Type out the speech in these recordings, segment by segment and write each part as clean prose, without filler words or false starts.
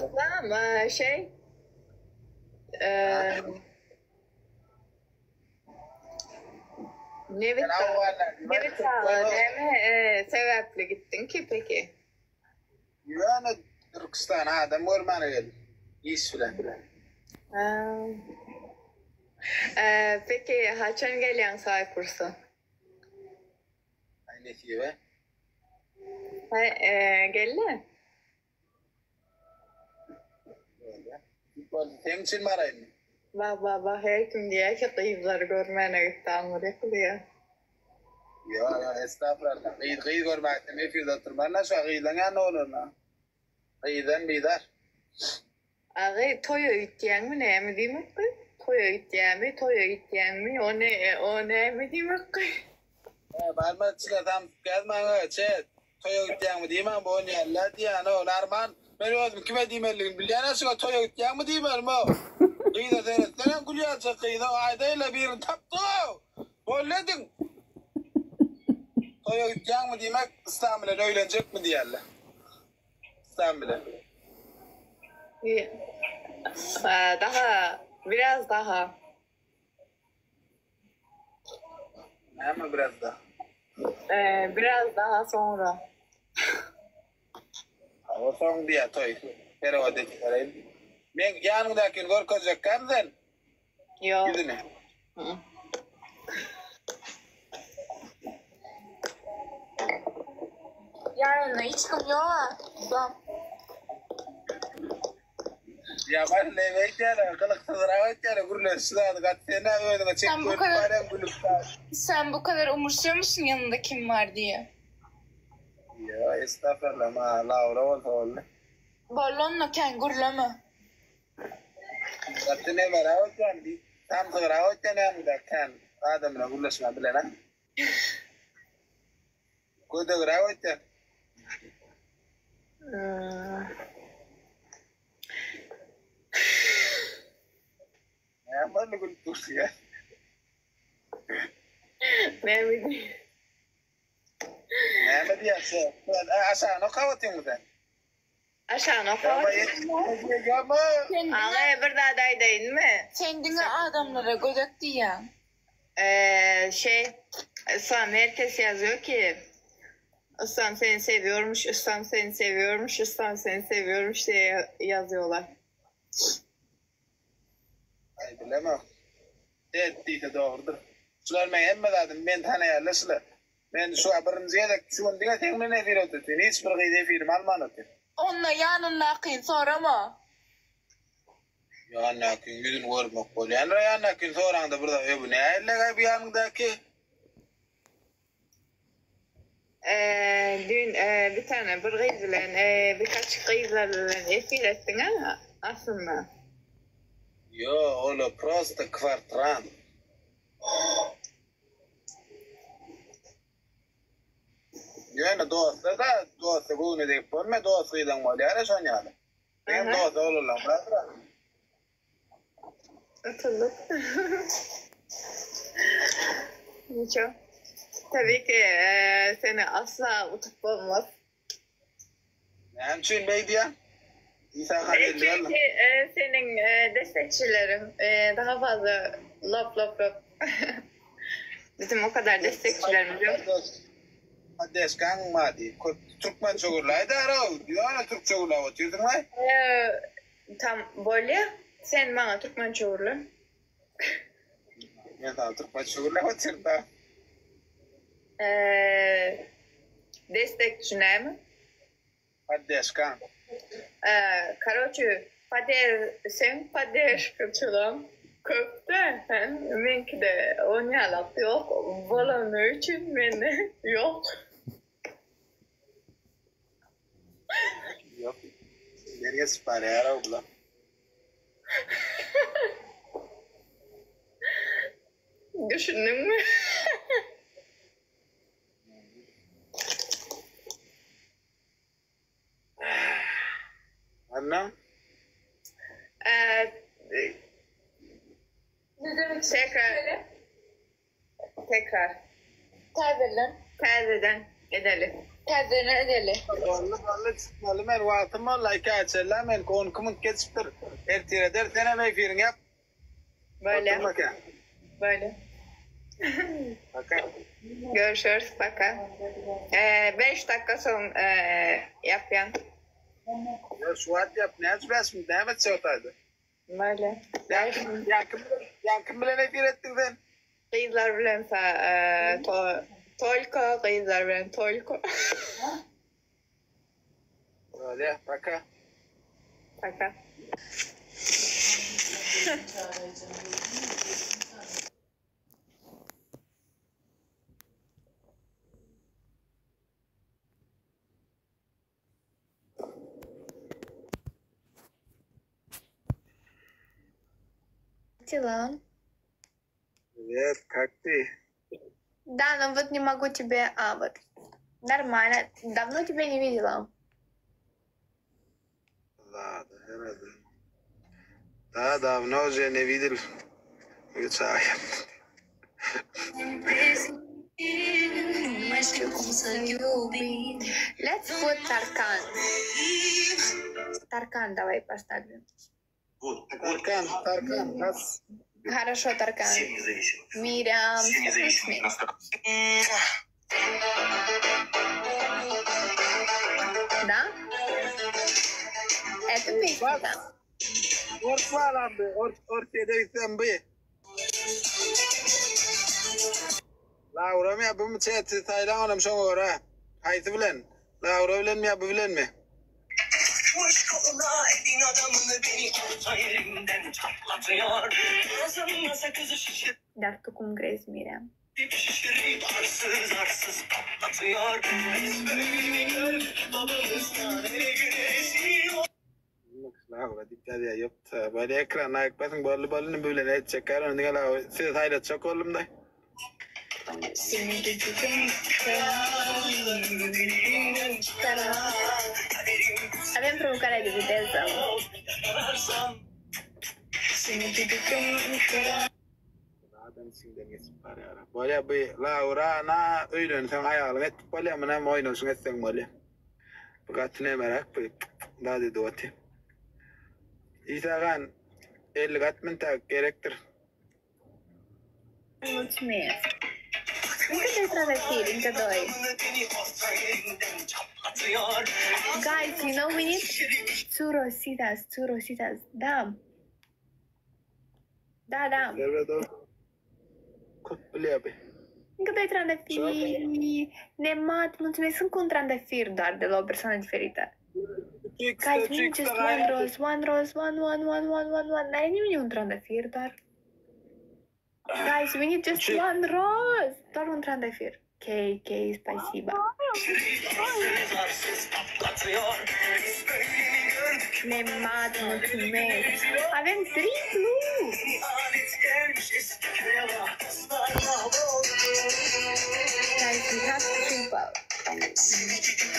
Islam şeý Nebit Nebit näme sebäpli gitdiň ki peki? Ýöne Türküstana adam görmäne geldim. Iş bilen. Peki haçan gelýäň Cyprus'a? Aý nesibe. Geldi. Seň üçin baraýynmy? Bah bah bah her kim diýýär ki gyzlary görmäne gitdi aňryk diýýär. Ýok ýok estagfurallah gyz gyz görmäge gitsem efirde oturmaryn-a şu gyzlaň ýanynda bolaryn-a. Gyzdan bizar. Agy toýa gitýäňmi näme diýmekgi? Toýa gitýämi toýa gitýäňmi o ne o näme diýmekgi? Barma çyka samsyk ýaz maňa çet toýa gitýäňmi diýmäň bu onýanla diýýänow Narman men özüm kime diýmelidigini bilýänä şuňa toýa gitýäňmi diýmelimow gyza seretseňem gül ýaljak gyzow aýdaýla birini tapdygow boldy ediň toýa gitýäňmi diýmek Yslam bilen öýlenjekmi diýýänle Yslam bilen. Daha biraz daha. Näme biraz daha? Biraz daha soňra. Hawa soň diýýär toý. Perewod edip bereýin. Meň ýanyňdakini görkezjekkäm sen? Ýok. Ýüzüni. Ýanynda hiç kim ýok-a. Islam. Ýaman neme aýtýar, gylyksyzrak aýtýar, gürleşişi zady gaty sen-ä özüňe çekip Sen bu görüp kadar barýaň gülüp zat. Sen bu kadar umursuyor musun yanında kim var diye? Ýok, estagfurullah, maňa Laura bolsa boldy. Boldy onda kän gürleme. Gaty nemeräk aýtýan, samsygrak aýtýan ýaňyda kän adam bilen gürleşmän bilen-ä. Gödegräk aýtýan. Näme boldy gülüp dursuň ýa? Näme diýýän? Näme diýýän sen? Sen aşagyny okap otyňmy sen? Aşagyny okap otyňmy? Aga bir zat aýdaýynmy? Sen diňe adamlara gödek diýýäň. Şeý Yslam herkes ýazýo ki Yslam seni sewiýormuş Yslam seni sewiýormuş Yslam seni sewiýormuş diýe ýazýolar. Aý bilemok. Et diýse dogrudyr. Şular meň hemme zadymy meni tanaýarlar şular. Men şu birinji gezek şu gün diňe seň bilen efir otyryn. Hiç bir gyz efirimi alman otyr. Onda ýanyndakyny sorama. Ýanyndakyň ýüzüni görmek bolýandyr ýanyndakyny soraňda bir zat e bu nähillegäý bu ýanyňdaky. Düýn bir tane bir gyz bilen birkaç gyzlar bilen efir etdiňä aslynda. Ýo ola prosta kwartrant. Ýöne dosta da dosta göwne degip bolmaýar dost gyzlaň bolýara şon ýaly. Meň dost oglanlam bardyr. Atyldyk. Niço. Tabii ki seni asla utup bolmaz. Näme üçin beý diýýäň? Isa han belli boldy. Çünki seniň destekçileriň daha fazla lop lop lop. Bizim o kadar destekçilerimiz ýok. Poddeşkaň bar diý. Köp türkmençe gürläýdärow. Ýöne türkçe gürläp otyrsyňlaý. Tam bolýa. Sen maňa türkmençe gürle. Men saňa türkmençe gürläp otyryn-da. Destekçi näme? Poddeşkaň. Karoçe poder seň poddeşkaçylaň köpde meňkide onýalak ýok bolany üçin mende ýok. Ýok. Meni geçip barýar-ow bular. Düşündiňmi? Anna? Tekrar. Tekrar. Täzeden. Täzeden edeli. Täzeden edeli. Boldy boldy çykmaly men wagtym boldy ikä çenlä menki 12 minut geçipdir. Ertir eder senem efiriňi ýap. Bolýa. Oturma kän. Bolýa. Paka. Görüşeris paka. 5 dakika soň ýapýan. Ýa şu wagt ýap näçe 5 minut näme etjek otaýda? Bolýa. Ýa kim bilen ýa kim bilen efir etdiň sen? Gyzlar bilen sa to tolko gyzlar bilen tolko. Bolýa paka. Paka. Дела? Привет, как ты? Да, но вот не могу тебе... А, вот. Нормально. Давно тебя не видела. Да, да, да. Да, давно уже не видел. Чай. Let's put Tarkan. Tarkan давай поставим. Вот, так вот, Tarkan, Tarkan, nas. Хорошо, Таркан. 7 независимых. Мирям. 7 независимых иностранцев. Да? Эту песню, да? Ort bağlandı. Ort, ortaya gitsem bu. Laura mı ya bu mu çeti Taylan oğlum şoňa görä. Haýsy bilen? Laura bilen mi ya bu bilen mi? Tutmuş koluna elin adamını beni orta yerinden çatlatıyor. Ağzımda sakızı şişirip Dar tu cum crezi, Miriam? şişirip arsız arsız patlatıyor. Biz böyle gördük babamızdan ele güne esiyor. Laura dikkat ya ýok. Böyle ekrana ekmesin bolly bolly bu bilen etjek ýar. Onu Laura siz haýlatjak oldum da. Seni gideceğim. Dilinden çıkaran kaderim Avem provocarea de viteză. kararsam Seni gideceğim Adam içinden geçip barýar. Bolýa bu Laura na öýlenseň aýalyň etip bolýa, munam oýnaşyň etseň bolýa. Bu gaty ne merak bu. Da dedi oty. İsa gan 50 gat min tak gerekdir. Mulțumesc. Încă doi trandafiri, încă doi. Beni orta yerinden çatlatıyor. Guys, you know we need two rositas, two rositas. Da. Da, da. Servet o. Köp bilýär bu. Încă doi trandafiri. Nemat, mulțumesc. Încă un trandafir doar de la o persoană diferită. Guys, we need just one rose, one rose, one, one, one, one, one, one. N-are nimeni un trandafir doar. Guys, we need just one rose. Doar un trandafir. Ok, ok, spasiba. Arsız arsız patlatıyor. Biz böyle mi gördük? Nemat, mulțumesc. Avem triplu. İhanet gelmiş eski köye dostlar mahvoldu. Guys, we have triple. Seni gidip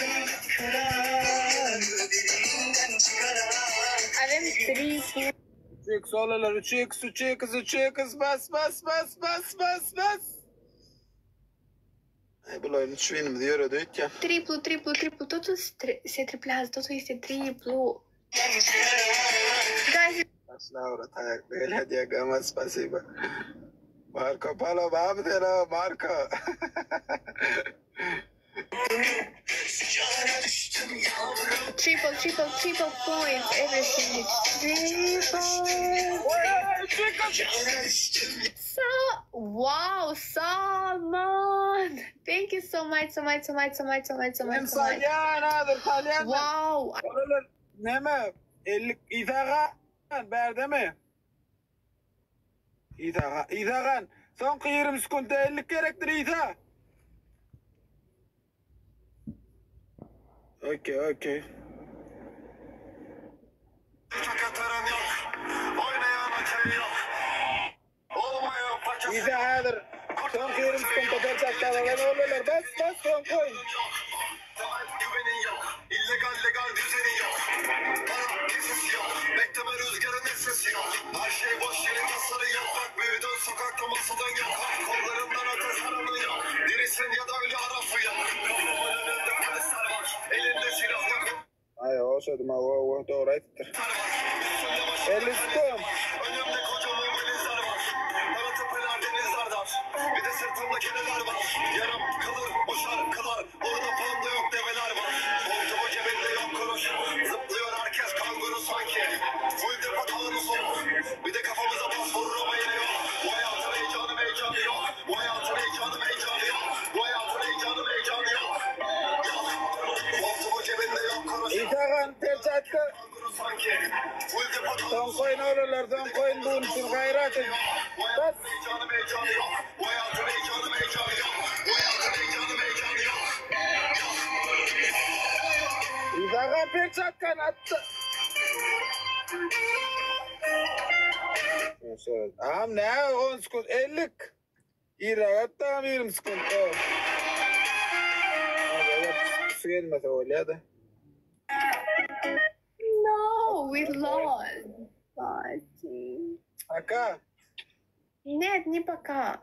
kıran, dilinden çıkaran. Avem triplu. 3x olalar 3x 3x 3x bas bas bas bas bas bas. Ay bu oyun 3 winimizi ýöredi öýtýän. Triplu, triplu, triplu. Totul se, tri- se triplează, totul este triplu. Guys, Bas Laura taýak gelýär diýe gama spasiba. Marco Polo bab dera Marco. Sıcağına düştüm yavrum. triple, triple, triple points. Everything is triple. Sıcağına düştüm So, wow, Salman. Thank you so much, so much, so much, so much, so much, so Hem much, so much. salyan adyr salyan. Wow. Olalar näme? 50 İsa berde mi? İsa İsa Son 20 sekundda 50 gerekdir İsa. Okey, okey. Takataran yok. Oynayan okey yok. Olmayan paket İsa häzir son 20 sekundda bir çakalalar olalar. Bas bas son koy. yok. Temel güvenin yok. İllegal legal düzenin yok. Para kesesi yok. Bekleme rüzgarın esesi yok. Her şey boş yerin tasarı yok. Bak büyüdün sokakta masadan yok. Kollarından öte saranı yok. Dirisin ya da ölü arafı yok. Kapımın önünde polis Ogşadym hawa hawa dogry aýdypdyr. 50 sekund. Önümde kocaman valizler var. Bana tepeler denizler dar. Bir de sırtımda keneler var. Yarım kalır bu şarkılar. Orada panda yok develer var. Montumu cebinde yok kuruş. Zıplıyor herkes kanguru sanki. Full depo tavanı soğuk. Bir de kafamıza bas vurur ama yine yok. Bu hayatın heyecanı heyecanı yok. Bu hayatın heyecanı heyecanı yok. Bu hayatın heyecanı heyecanı yok. Yok. Montumu cebinde yok kuruş. Isagan perçatka Kanguru sanki. Full depo tavanı soň koýun oralar soň koýun bu üçin gaýrat et. Bu Bas. hayatın heyecanı heyecanı yok. Bu hayatın heyecanı heyecanı yok. Bu hayatın heyecanı heyecanı yok. Isagan perçatkany atdy. Am ne 10 sekund 50. Irek atdam 20 sekund. Su gelmese bolýar-da. No, we lost. Fatih. Пока. Нет, не пока.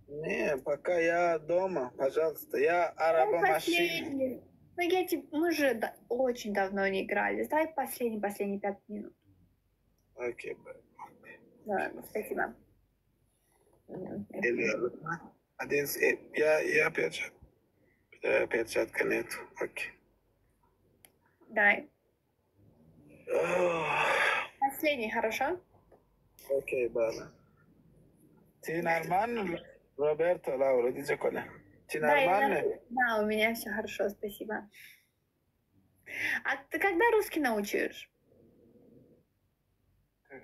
Не, пока я дома, пожалуйста. Я Ну, araba maşyn. последний. Ну, я тебе... Мы же очень давно не играли. Давай последний, последний 5 минут. Okey. Ладно, спасибо. Geliyorum. Один, я перчат. Перчатка нет. Okey. Дай. Последний, хорошо? Okey, bala. Ты нормально? Roberto, Laura, dice kola. Ты Да, я нормально? Да, у меня все хорошо, спасибо. А ты когда русский научишь?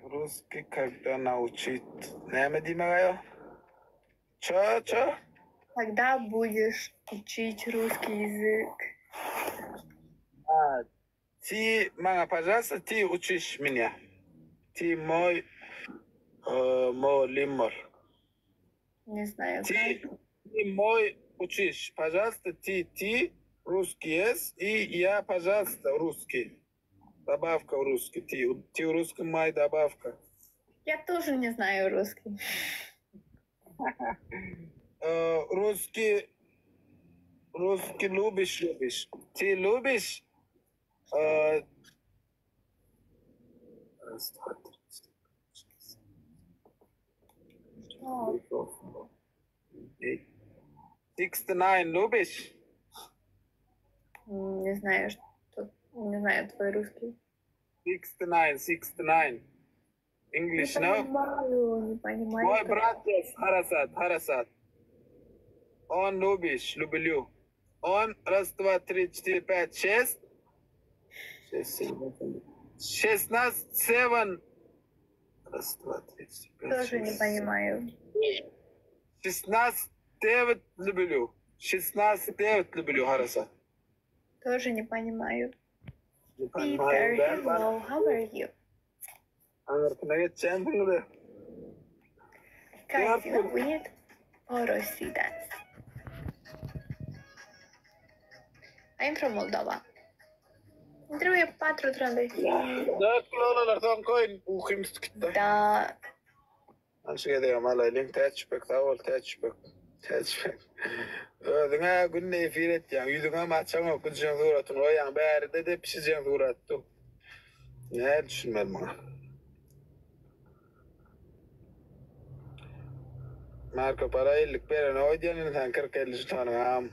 Русский когда научить? Näme diýmek Ço, ço? Когда будешь учить русский язык? А, ты, мама, пожалуйста, ты учишь меня. Ты мой молимор. Не знаю. Ты мой учишь. Пожалуйста, ты русский есть, и я, пожалуйста, русский. Добавка русский. Ты русский мой добавка. Я тоже не знаю русский. Русский, русский любишь, любишь. Ты любишь? Раз, два, три, четыре, шесть, Что? eight. 69 любишь? Не знаю, что... Не знаю твой русский. 69, 69. English, Не no? понимаю, не понимаю. Мой что- брат есть, Харасат, Харасат. Он любишь, люблю. Он раз, два, три, четыре, пять, шесть. Шесть, семь, восемь. 16, seven. Раз, два, три, четыре, пять, Тоже не шесть. понимаю. 16, девять люблю. 16, девять люблю, Харасат. Тоже не понимаю. Не Peter, понимаю, да? hello, how are you? Aňyrsyna geçýänsiň-de. Guys, you know, we need Porosi dance. I'm from Moldova. Îmi trebuie patru trandafiri. Dört kulalar soň koýun uhym tutdy. Da. Anşa gezegem alaýlyň täçbek sag bol täçbek. Täçbek. Özüňe günde efir etýäň, ýüzüňe açaňok, güljeň suratyny goýýaň, bäride de pişijeň suratdy. Näme düşünmeli muňa? Marko para 50 beren oý diýen sen 40-50 jetonyň am.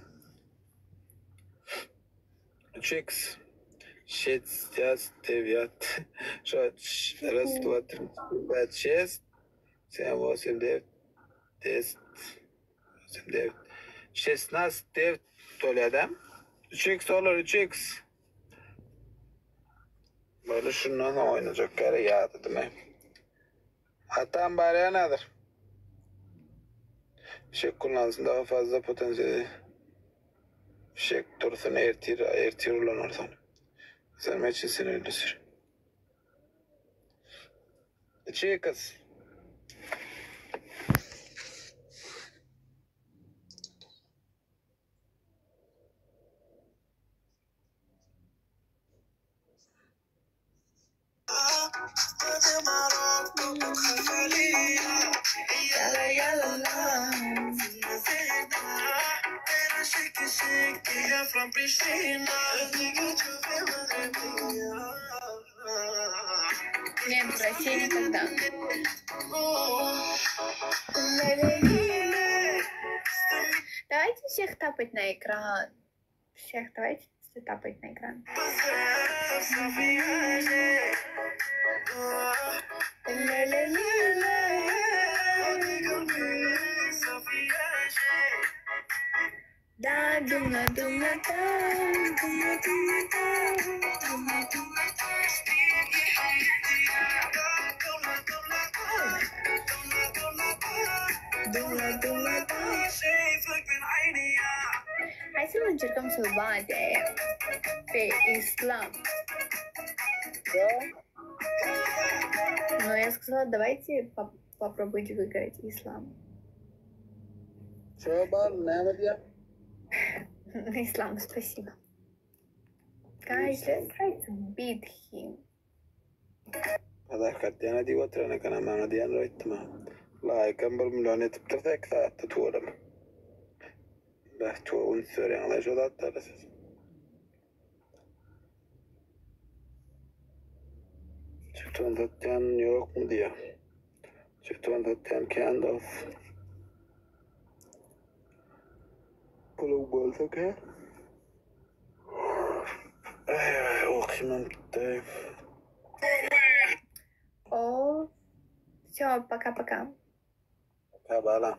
3x. Шесть, девять, шесть, раз, два, три, четыре, пять, шесть, семь, восемь, девять, десять, восемь, девять, 16, девять bolýar 3x olur 3x. Böyle şundan oynayacak gerek ya dedim. Hatam bari nedir? Fişek kullansın daha fazla potansiyeli. Fişek dursun ertir, ertir ulanırsan. Sen için sinirlisin. Chicas. Нет, в России никогда. Давайте всех тапать на экран. Всех давайте тапать на экран. Da duma duma da duma duma da duma duma da. Duma duma da. Hai să încercăm să-l batem pe Islam. Но я сказала, давайте поп- попробуйте выиграть Ислам. Şo bar näme diýýär? Ислам, спасибо. Guys, let's try to beat him. Pazar katýana diýip oturan eken maňa diýen aýtdym. Laýkam 1 million etipdir 8 saatda tuwalam. Beh tuwa üns berýäňler şo zatlara siz. Jeton satýan ýokmy diýýär. Jeton satýan kän dos. Puluň bolsa kän. Aý aý okymam gitdi. О, все, пока-пока. Пока, bala.